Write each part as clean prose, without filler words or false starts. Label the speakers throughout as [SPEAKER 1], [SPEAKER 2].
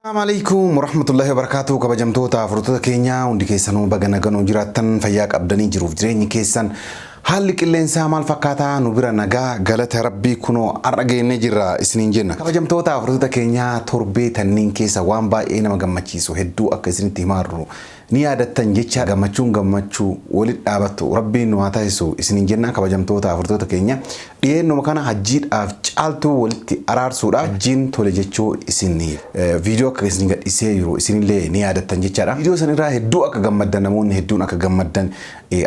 [SPEAKER 1] Assalamu alaikum warahmatullahi wabarakatuh. Kabajamtoota hordoftoota keenya, hundi keessanuu baga naganuu jiraattan, fayyaa qabdanii, jiruuf jireenyi keessan, haalli qilleensaa maal fakkaataa? Nu bira nagaa, galata Rabbii, kunoo har'a geennee jirra isiniin jenna. Kabajamtoota hordoftoota keenya, torbee tanniin keessa waan baay'ee nama gammachiisu hedduu akka isinitti himaarru ni yaadattan jecha. Gammachuun gammachuu walit dhaabattu Rabbiin nu haa taasisu isiniin jenna. Kabajamtoota hordoftoota keenya, dhiyeennuma kana Hajjiidhaaf Caaltuu walitti araarsuudhaaf Hajjiin tole jechuu isin viidiyoo akka isin gadhiisee jiru isinillee ni yaadattan jechaadha. Viidiyoo san irraa hedduu akka gammaddan, namoonni hedduun akka gammaddan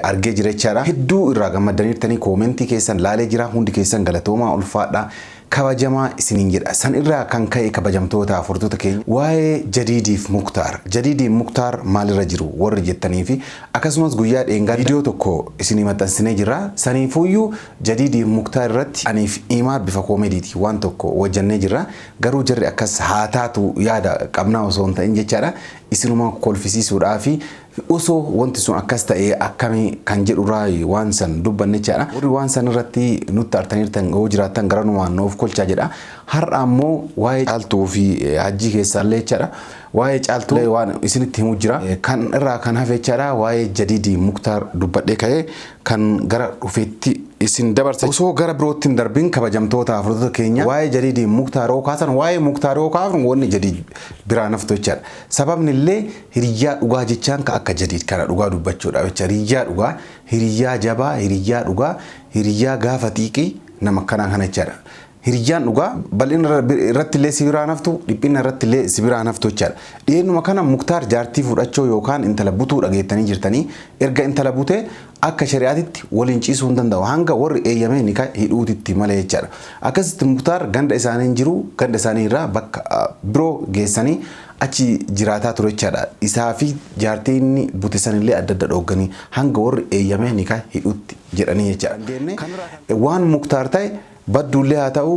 [SPEAKER 1] argee jira jechaadha. Hedduu irraa gammaddaniirtanii koomentii keessan laalee jira. Hundi keessan galatoomaa, ulfaadha, kabajamaa isiniin jedha. San irraa kan ka'e, kabajamtoota hordoftoota keenya, waa'ee Jadiidiif Muktaar, Jadiidiif Muktaar maalirra jiru warri jettanii fi akkasumas guyyaa dheengaa viidiyoo tokko isinii maxxansinee jira. Saniifuyyuu Jadiidiif Muktaar irratti aniif Imaar bifa koomediiti waan tokko hojjannee jirra. Garuu jarri akkas haa taatu yaada qabnaa osoo hin ta'in jechaadha. Isinuma kolfisiisuudhaa fi osoo wanti sun akkas ta'e akkamii kan jedhurraa waan san dubbanne jechaadha. Warri waan san irratti nutti artaniirtan yoo jiraattan garanumaan nuuf kolchaa jedha. Har'a ammoo waa'ee Caaltuu fi Hajjii keessaallee jechaadha. Waa'ee Caaltuu waan isinitti himu jira. Kan irraa kan hafe jechaadha, waa'ee Jadiidii Muktaar dubbadhee ka'ee kan gara dhufeetti isin dabarsa. Osoo gara birootti hin darbin, kabajamtoota hordoftoota keenya, waa'ee Jadiidii Muktaar yoo kaasan, waa'ee Muktaar yoo kaafnu, wanni Jadiid biraa naftu jechaadha. Sababni illee hiriyyaa dhugaa jechaan ka akka Jadiid kana dhugaa dubbachuudha jecha. Hiriyyaa dhugaa, hiriyyaa jabaa, hiriyyaa dhugaa, hiriyyaa gaafa xiiqii nama akkanaa kana jechaadha. Hiriyyaan dhugaa bal'ina irratti illee si biraa naftu, dhiphina irratti illee si biraa naftu jechaadha. Dhiyeennuma kana Muktaar jaartii fudhachuu yookaan intala butuu dhageettanii jirtanii. Erga intala butee akka shari'aatitti waliin ciisuu hin danda'u hanga warri eeyyamee nika hidhuutitti malee jechaadha. Akkasitti Muktaar ganda isaanii hin jiru, ganda isaanii irraa bakka biroo geessanii achi jiraataa ture jechaadha. Isaa fi jaartii inni bute sanillee adda adda dhoogganii hanga warri eeyyamee nika hidhuutti jedhanii jechaadha. Waan Muktaar ta'e badduullee haa ta'u,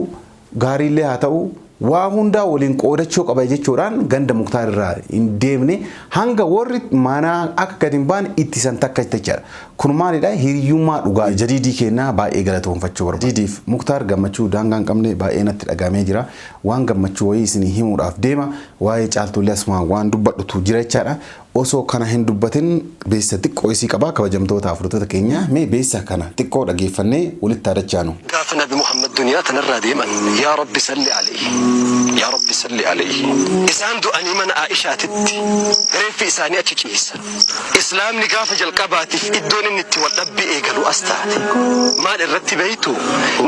[SPEAKER 1] gaariillee haa ta'u, waa hundaa waliin qoodachuu qaba jechuudhaan ganda Muktaar irraa hin deemne hanga warri manaa akka gadi hin baane ittisan takka jechaadha. Kun maalidha? Hiriyyummaa dhugaa. Jadiidii kennaa baay'ee galatoonfachuu barbaada. Jadiidiif Muktaar gammachuu daangaa hin qabne baay'ee natti dhagahamee jira. Waan gammachuu wayii isinii himuudhaaf deema. Waa'ee Caaltuullee asumaan waan dubbadhutu jira jechaadha. Osoo kana hin dubbatin beeksisa xiqqoo isii qaba. Kabajamtoota hordoftoota keenya, mee beeksisa kana xiqqoo dhageeffannee walitti haadachaanu.
[SPEAKER 2] Gaafa Nabi Muhammad duniyaa tanarraa deeman, yaa Rabbi salli alayhi, yaa Rabbi salli alayhi, isaan du'anii mana Aishaatitti reeffi isaanii achi ciisa. Islaamni gaafa jalqabaatiif iddoon inni itti wal dhabbii eegalu as taate. Maal irratti beeytu?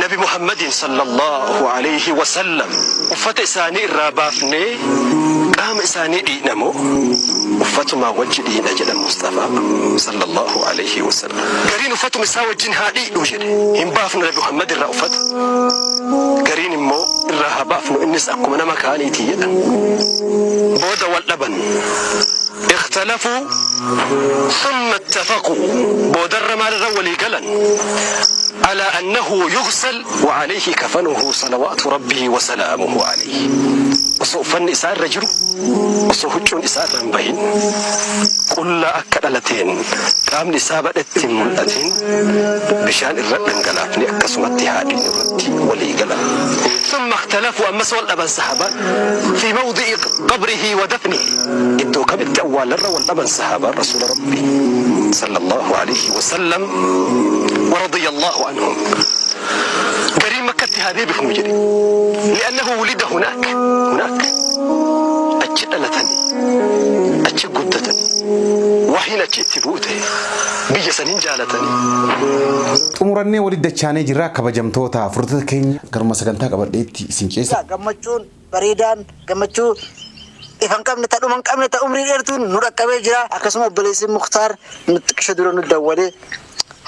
[SPEAKER 2] Nabi Muhammadiin sallallahu alayhi wasallam uffata isaanii irraa baafnee qaama isaanii dhiina moo uffatumaa wajji dhiina jedhan Mustafaa sallallahu alayhi wasallam. Gariin uffatuma isaa wajjin haa dhiidhu jedhe, hin baafnu Nabi Muhammad irraa uffata. Gariin immoo irraa haa baafnu, innis akkuma nama kaaniiti jedhan. Booda wal dhaban. اختلفوا ثم اتفقوا. Boodarra maalirra walii galan? على أنه يغسل وعليه كفنه صلوات ربه وسلامه عليه. Osoo uffanni isaa irra jiru, osoo huccuun isaa irra hin bahin, qullaa akka dhalateen qaamni isaa badhetti hin mul'atin, bishaan irra dhangalaafne akkasumatti haadhiin irratti walii galan. ثم اختلفوا، ammas wal dhaban sahabaan، في موضع قبره ودفنه، iddoo kamitti awwaalarra wal dhaban sahabaan rasuula Rabbii صلى الله عليه وسلم ورضي الله عنهم. Gariin Makkatti haa deebifnu jedhe، لأنه ولد هناك. هناك achi dhalatanii, achi guddatan, wahiin achi itti buute, biyya sanin jaalatanii.
[SPEAKER 1] Xumurannee walitti dachaanee jirra. Kabajamtoota hordoftoota keenya, garuma sagantaa qabadheetti isin ceessa.
[SPEAKER 3] Gammachuun bareedaan, gammachuu ifa hin qabne, ta dhuma hin qabne, ta umrii dheertuun nu dhaqqabee jira. Akkasuma obboleessi Muktaar nutti qisha dura nu dawwalee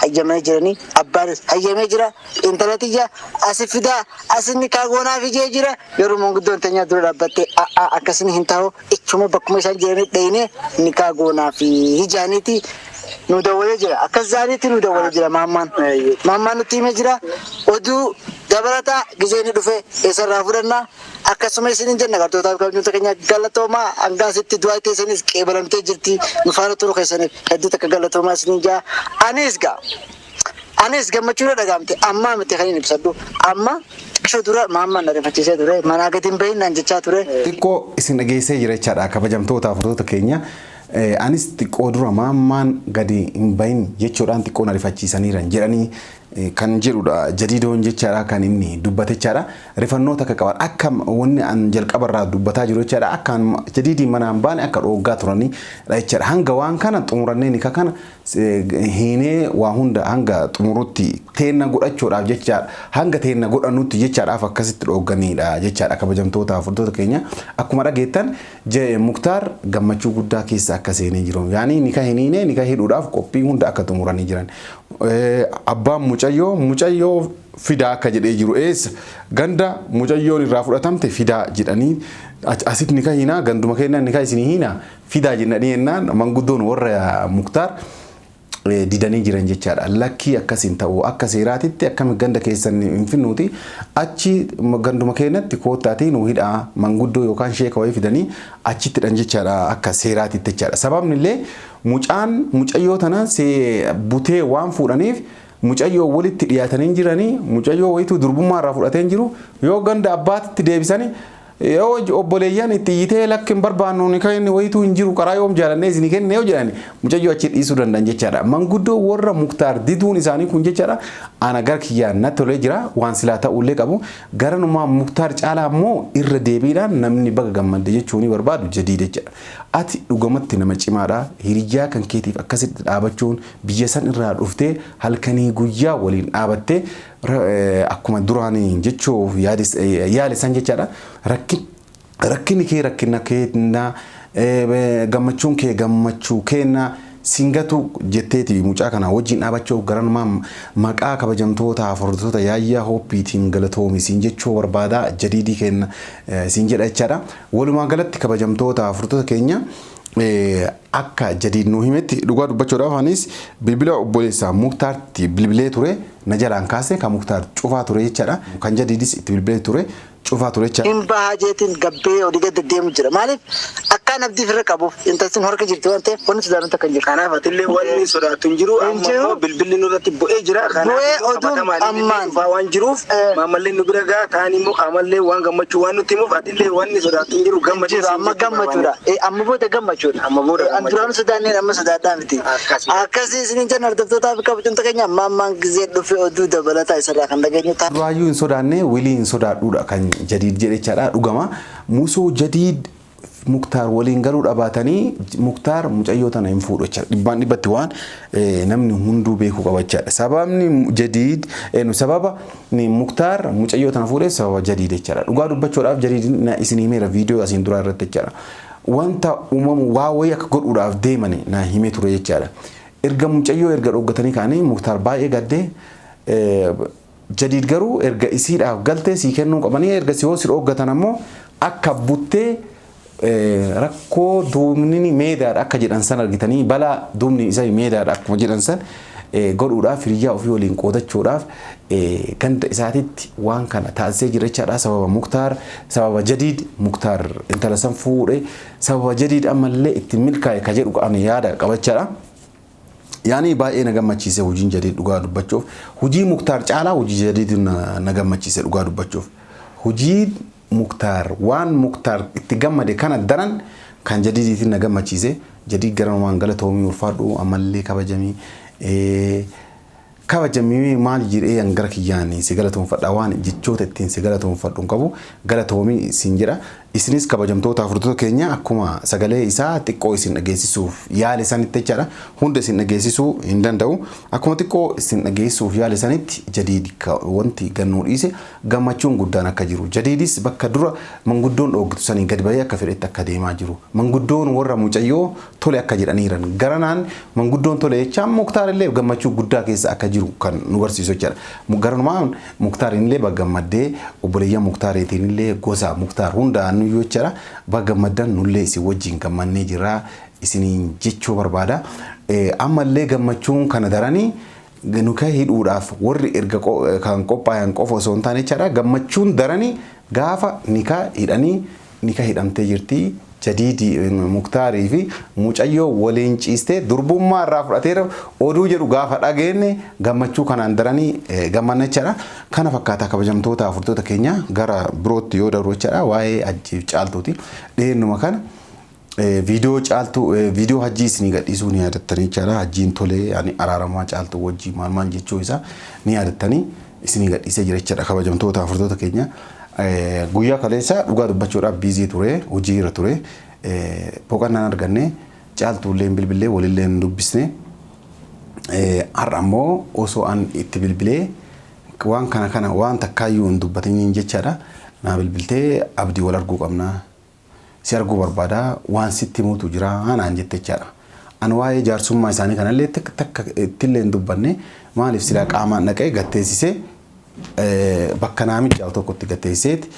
[SPEAKER 3] hayyamee jiranii, abbaanis hayyamee jira. Intala tiyya asi fidaa, asinni kaagoonaa fijee jira. Yeroo manguddoon teenyaa dura dhaabbattee a'aa akkasini hin ta'u, ichuma bakkuma isaan jiranii dheyne ni kaagoonaa fi hijaaniiti nu dawwalee jira. Akkas zaaniitti nu dawwalee jira maammaan. Maammaan nutti himee jira. Oduu dabalataa gizee ni dhufe eessarraa fudhannaa. Akkasuma isinin jenna, gartootaaf kabajamtoota keenya, galatoomaa. Hanga asitti du'aa teessanis qeebalamtee jirti. Nu faana turu keessaniif hedduu takka galatoomaa isinin jaa. Anis gaa anis gammachuun dhagaamte ammaa miti kan hin ibsadhu amma. Xiqqishoo dura maammaan na rifachiisee ture. Manaa gadi hin bahin naan jechaa ture.
[SPEAKER 1] Xiqqoo isin dhageessee jira jechaadha kabajamtootaaf hordoftoota keenya. Anis xiqqoo dura maammaan gadi hin bahin jechuudhaan xiqqoo na rifachiisaniiran jedhanii kan jedhudha jadiidoon jechaadha kan inni dubbate jechaadha. Rifannoota akka qaban akka wanni an jalqabarraa dubbataa jiru jechaadha akka jadiidiin manaa hin baane akka dhooggaa turanii jechaadha. Hanga waan kana xumurannee nika kana hiinee waa hunda hanga xumurutti teenna godhachuudhaaf jechaadha. Hanga teenna godhannutti jechaadhaaf akkasitti dhoogganiidha jechaadha kabajamtoota hordoftoota keenya. Akkuma dhageettan Muktaar gammachuu guddaa keessa akka seenee jiru. Yaani nika hin hiine nika hidhuudhaaf qophii hunda akka xumuranii jiran. Abbaan mucayyoo mucayyoo fidaa akka jedhee jiru eessa ganda mucayyoon irraa fudhatamte fidaa jedhanii asitti nika hiinaa ganduma keenyaa nika isinii hiinaa fidaa jennanii jennaan manguddoon warra Muktaar didanii jiran jechaadha. Lakkii akkas hin ta'u akka seeraatitti akkami ganda keessan hin finnuuti achi ganduma keenyatti koottaatii nu hidhaa manguddoo yookaan sheeka wayii fidanii achitti hidhan jechaadha akka seeraatitti jechaadha. Sababni illee mucaan mucayyoo tana butee waan fuudhaniif mucayyoo walitti dhiyaatanii jiranii mucayyoo wayituu durbummaa irraa fudhatee jiru yoo ganda abbaatitti deebisanii yoo obboleeyyan itti iyyitee lakki hin barbaannu ni kan wayituu hin jiru karaa yoom jaalannee isinii kenne yoo jedhani mucayyoo achi dhiisuu danda'an jechaadha. Manguddoo warra Muktaar diduun isaanii kun jechaadha ana gara kiyyaan natti tolee jira waan silaa ta'ullee qabu garanumaa Muktaar caalaa immoo irra deebiidhaan namni baga gammadde jechuu ni barbaadu jadiid jechaadha. Ati dhugamatti nama cimaadha hiriyyaa kan keetiif akkasitti dhaabachuun biyya san irraa dhuftee halkanii guyyaa waliin dhaabattee akkuma duraanii jechuuf yaalisan jechaadha. Rakkinni kee rakkina keenna gammachuun kee gammachuu keenna singatu jetteeti mucaa kana wajjin dhaabachuuf garanumaa maqaa kabajamtoota hordoftoota yaayyaa hooppiitiin galatoomi siin jechuu barbaada jadiidii kenna siin jedha jechaadha. Walumaa galatti kabajamtoota hordoftoota keenya akka jadiid nuu himetti dhugaa dubbachuudhaaf anis bilbila obboleessaa Muktaartti bilbilee ture na jalaan kaase kan Muktaar cufaa ture jechaadha. Kan jadiidis itti bilbilee ture cufaa ture jechaadha.
[SPEAKER 3] Hin bahaa jeetiin gabbee olii gad deddeemu jira. Maaliif akkaan abdii ofirra qabuuf intalsin harka jirti waan ta'eef wanni sodaannu takka hin jiru.
[SPEAKER 4] Kanaaf atillee wanni sodaattu hin jiru. Amma immoo bilbilli nurratti bu'ee jira. Kanaaf
[SPEAKER 3] Bu'ee oduun
[SPEAKER 4] qabatamaan inni
[SPEAKER 3] ammaan.
[SPEAKER 4] dhufaa waan jiruuf maamallee nu bira gaha kaan immoo qaamallee waan gammachuu waan nutti himuuf atillee wanni sodaattu hin jiru gammachuu.
[SPEAKER 3] Jiru amma gammachuudha. Amma booda gammachuudha.
[SPEAKER 4] Amma booda
[SPEAKER 3] An duraan sodaanneen amma sodaadhaa miti.
[SPEAKER 4] Akkasii.
[SPEAKER 3] Akkasii isiniin jenna hordoftootaa fi kabajamtoota keenya amma ammaan gizee dhufe oduu dabalataa isarraa kan dhageenyu ta'a.
[SPEAKER 1] Duraayyuu hin sodaanne wilii hin sodaadhuudha kan jadiid jedhe jechaadha dhugama. Musoo jadiid Muktaar waliin galuu dhabaatanii Muktaar mucayyoo tana hin fuudhu jechaadha. Dhibbaan dhibbatti waan namni hunduu beekuu qaba jechaadha. Sababni jadiid sababa Muktaar mucayyoo tana fuudheef sababa jadiid jechaadha. Dhugaa dubbachuudhaaf jadiid isin himeera viidiyoo asiin duraa irratti jechaadha. Wanta uumamu waa wayii akka godhuudhaaf deemani na himee ture jechaadha. Erga mucayyoo erga dhoggatanii ka'anii Muktaar baay'ee gaddee jadiid garuu erga isiidhaaf galtee sii kennuu qabanii erga si hoo si dhoggatan ammoo akka buttee rakkoo duubni meedaadha akka jedhan san argitanii balaa duubni isa meedaadha akkuma jedhan san godhuudhaaf hiriyyaa ofii waliin qoodachuudhaaf ganda isaatitti waan kana taasisee jira jechaadha. Sababa Muktaar sababa jadiid Muktaar intala san fuudhe sababa jadiid ammallee itti milkaa'e ka jedhu ani yaada qabachaadha. Yaani baay'ee na gammachiise hojiin jadiid dhugaa dubbachuuf hojii Muktaar caalaa hojii jadiid na gammachiise dhugaa dubbachuuf hojii Muktaar waan Muktaar itti gammade kana daran kan jadiidiitiin na gammachiise jadiid garanumaan galatoomii ulfaadhu ammallee kabajamii kabajamii maal jedhee an gara kiyyaan si galatoonfadha waan jechoota ittiin si galatoonfadhu hin qabu galatoomii siin jedha. Isinis kabajamtoota hordoftoota keenya akkuma sagalee isaa xiqqoo isin dhageessisuuf yaale sanitti jechaadha. Hunda isin dhageessisuu hin danda'u. Akkuma xiqqoo isin dhageessisuuf yaale sanitti jadiid wanti gannuu dhiise gammachuun guddaan akka jiru. Jadiidis bakka dura manguddoon dhooggitu sanii gadi bahee akka fedhetti akka deemaa jiru. Manguddoon warra mucayyoo tole akka jedhaniiran. Garanaan manguddoon tole jechaan Muktaar illee gammachuu guddaa keessa akka jiru kan nu barsiisu jechaadha. Garanumaan Muktaar illee bagammaddee obboleeyyan Muktaariitiin illee gosa Muktaar hundaan nuyyuu jechaadha. Bagammaddan nullee isin wajjin gammannee jirra isiniin jechuu barbaada. Ammallee gammachuun kana daranii nu kan hidhuudhaaf warri erga kan qophaayan qofa osoo hin taane jechaadha. Gammachuun daranii gaafa nikaa hidhanii nika hidhamtee jirti. Jadiidii Muktaarii fi mucayyoo waliin ciistee durbummaa irraa fudhateera oduu jedhu gaafa dhageenye gammachuu kanaan daranii gammanna jechaadha. Kana fakkaataa kabajamtoota hordoftoota keenya, gara birootti yoo darbu jechaadha, waa'ee Hajjiif Caaltuuti. Dhiyeennuma kana viidiyoo Caaltuu, viidiyoo Hajjii isinii gadhiisuu ni yaadattanii jechaadha. Hajjiin tolee ani araaramaa Caaltuu wajjii maal maal jechuu isaa ni yaadattanii isinii gadhiisee jira jechaadha, kabajamtoota hordoftoota keenya. Guyyaa kaleessa dhugaa dubbachuudhaaf busy ture, hojii irra ture, boqonnaan arganne, Caaltuullee bilbilee walillee hin dubbisne. Har'a ammoo osoo an itti bilbilee waan kana kana waan takkaayyuu hin dubbatiniin jechaadha. Naa bilbiltee, "Abdii, wal arguu qabna, si arguu barbaada, waan sitti himuutu jira," naan jette jechaadha. An waa'ee jaarsummaa isaanii kanallee takka ittillee hin dubbanne. Maaliif, silaa qaamaan dhaqee gatteessisee bakka naa mijaa'u tokkotti gatteessiseeti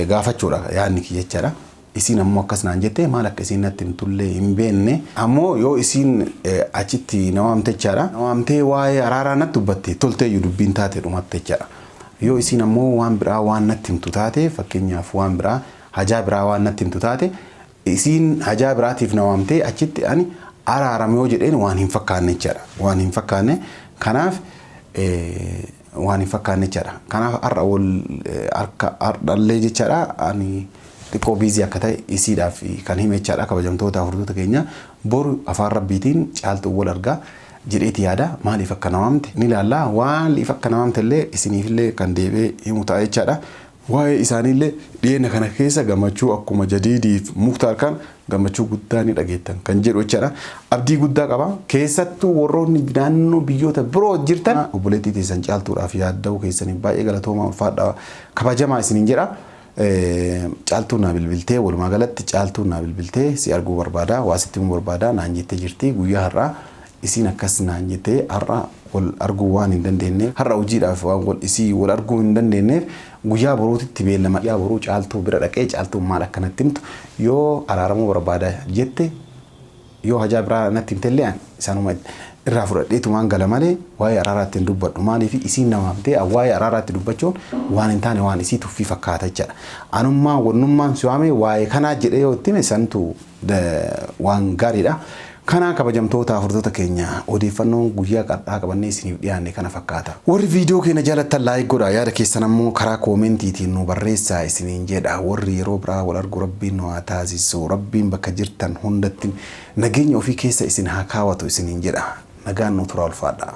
[SPEAKER 1] gaafachuudha yaadni kiyya jechaadha. Isiin ammoo akkas naan jette, maal akka isiin natti himtullee hin beekne. Ammoo yoo isiin achitti na waamte jechaadha. Na waamtee waa'ee araaraa natti dubbatte, tolteeyyuu dubbiin taate dhumatte jechaadha. Yoo isiin ammoo waan biraa waan natti himtu taate, fakkeenyaaf waan biraa, hajaa biraa waan natti himtu taate, isiin hajaa biraatiif na waamtee achitti ani araarame yoo jedheen waan hin fakkaanne jechaadha. Waan hin fakkaanne, kanaaf waan hin fakkaanne jechaadha. Kanaaf har'a wal harka har'allee jechaadha ani xiqqoo busy akka ta'e isiidhaaf kan hime jechaadha. Kabajamtoota hordoftoota keenya, boru afaan rabbiitiin Caaltuu wal argaa jedheeti yaada. Maaliif akka na waamte ni ilaalla. Maaliif akka na waamte illee isiniifillee kan deebi'ee himu ta'a jechaadha. Waa'ee isaaniillee dhiyeenya kana keessa gammachuu akkuma Jadiidiif Muktaar kan gammachuu guddaa ni dhageettan kan jedhu jechaadha. Abdii guddaa qaba. Keessattuu warroonni naannoo biyyoota biroo jirtan obboleettii teessan Caaltuudhaaf yaadda'uu keessaniif baay'ee galatoomaa, ulfaadhaa, kabajamaa isiniin jedha. Caaltuun naa bilbiltee, walumaa galatti Caaltuun naa bilbiltee, "Si arguu barbaada, waa sitti himuu barbaada," naan jettee jirti. Guyyaa har'aa isiin akkas naan jettee, har'a wal arguu waan hin dandeenyeef, har'a hojiidhaaf waan wal isii wal arguu hin dandeenyeef, guyyaa boruutitti beellama. Guyyaa boruu Caaltuu bira dhaqee Caaltuun maal akka natti himtu, yoo araaramuu barbaada jette, yoo hajaa biraa natti himtellee isaanuma irraa fudhadheetumaan gala malee waa'ee araaraatti hin dubbadhu. Maaliif, isiin na waamtee waa'ee araaraatti dubbachuun waan hin taane, waan isii tuffii fakkaata jechaadha. Anummaa wannummaan si waame waa'ee kanaa jedhee yoo itti hime santu waan gaariidha. Kanaa kabajamtoota hordoftoota keenya, odeeffannoon guyyaa qarxaa qabannee isiniif dhiyaanne kana fakkaata. Warri viidiyoo keenya jaalattan like godhaa, yaada keessan ammoo karaa koomentiitiin nu barreessaa isiniin jedha. Warri yeroo biraa wal argu Rabbiin nu haa taasisu. Rabbiin bakka jirtan hundatti nageenya ofii keessa isin haa kaawwatu isiniin jedha. Nagaan nu tura, ulfaadha.